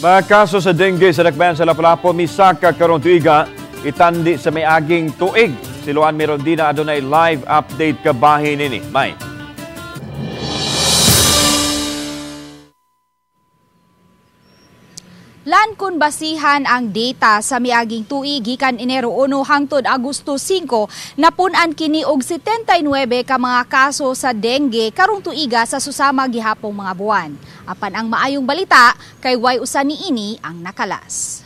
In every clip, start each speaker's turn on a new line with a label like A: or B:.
A: Mga kaso sa dengue sa dakbayan sa Lapu-Lapu misaka karong tuiga itandi sa miaging tuig. Si Luan Mirondina adunay live update kabahin nini. May.
B: Lan kun basihan ang data sa miaging tuig gikan Enero 1 hangtod Agosto 5, napun-an kini og 79 ka mga kaso sa dengue karong tuiga sa susama gihapong mga buwan. Apan ang maayong balita kay way usa niini ang nakalas.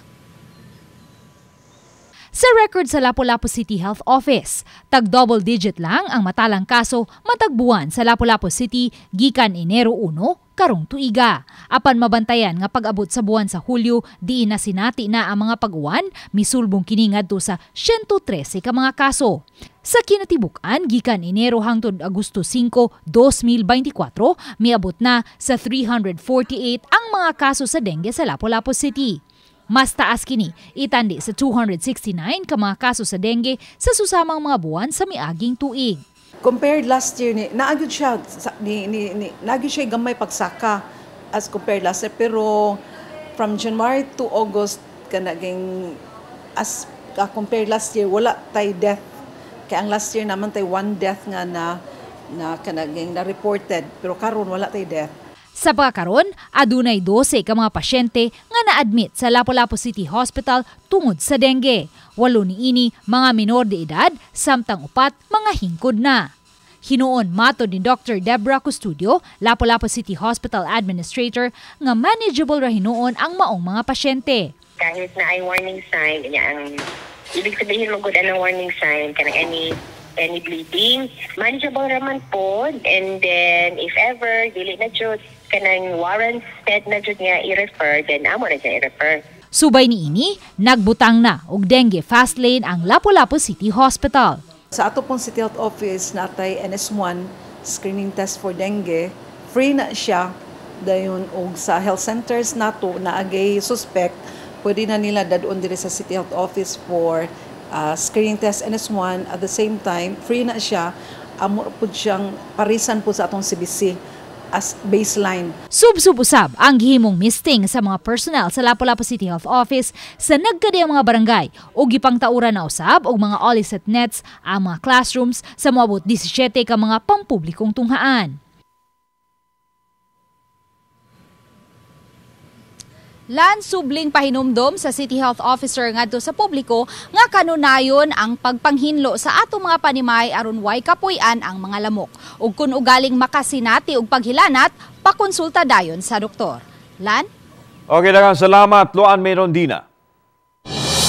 C: Sa record sa Lapu-Lapu City Health Office, tag double digit lang ang matalang kaso matag buwan sa Lapu-Lapu City gikan Enero 1 karong tuiga. Apan mabantayan nga pag-abot sa buwan sa Hulyo, diin na sinati na ang mga pag-uwan, misulbong kini ngadto sa 113 ka mga kaso. Sa kinatibuk-an gikan Enero hangtod Agosto 5, 2024, miabot na sa 348 ang mga kaso sa dengue sa Lapu-Lapu City. Mas taas kini, itandi sa 269 ka mga kaso sa dengue sa susamang mga buwan sa miaging tuig.
D: Compared last year, ni, naagod siya, ni, ni, ni, naagod siya gamay pagsaka as compared last year. Pero from January to August, kanaging as compared last year, wala tay death. Kaya ang last year naman tay one death nga na, na kanaging na-reported. Pero karon wala tay death.
C: Sa pagkaron, adunay 12 ka mga pasyente nga na-admit sa Lapu-Lapu City Hospital tungod sa dengue. 8 niini mga minor de edad, samtang 4 mga hingkod na. Hinuon matod ni Dr. Debra Custodio, Lapu-Lapu City Hospital Administrator, nga manageable ra hinuon ang maong mga pasyente.
E: Kahit na ay warning sign, niya ang ibig sabihin mo gud anong warning sign kanang any bleeding, manageable raman po, and then if ever dili na jud kanang warranted na jud nga i-refer, then amo na siya i-refer.
C: Subay niini, nagbutang na og dengue fast lane ang Lapu-Lapu City Hospital.
D: Sa ato pong City Health Office natay NS1 screening test for dengue, free na siya dayon og sa health centers nato na agay suspect, pwede na nila dadon diri sa City Health Office for screening test NS1. At the same time, free na siya, amo pud siyang parisan po sa atong CBC as baseline.
C: Sub-sub-usab ang gihimong misting sa mga personnel sa Lapu-Lapu City Health Office sa nagkadiyang mga barangay o gipangtauran na usab og mga Olyset nets ang mga classrooms sa moabot 17 ka mga pampublikong tunghaan.
B: Lan subling pahinumdom sa City Health Officer ngadto sa publiko nga kanunayon ang pagpanghinlo sa atong mga panimay aron way kapuy-an ang mga lamok. Ug kun ugaling makasinati og paghilanat, pakonsulta dayon sa doktor. Lan?
A: Okay, daghang salamat, Luan Merondina.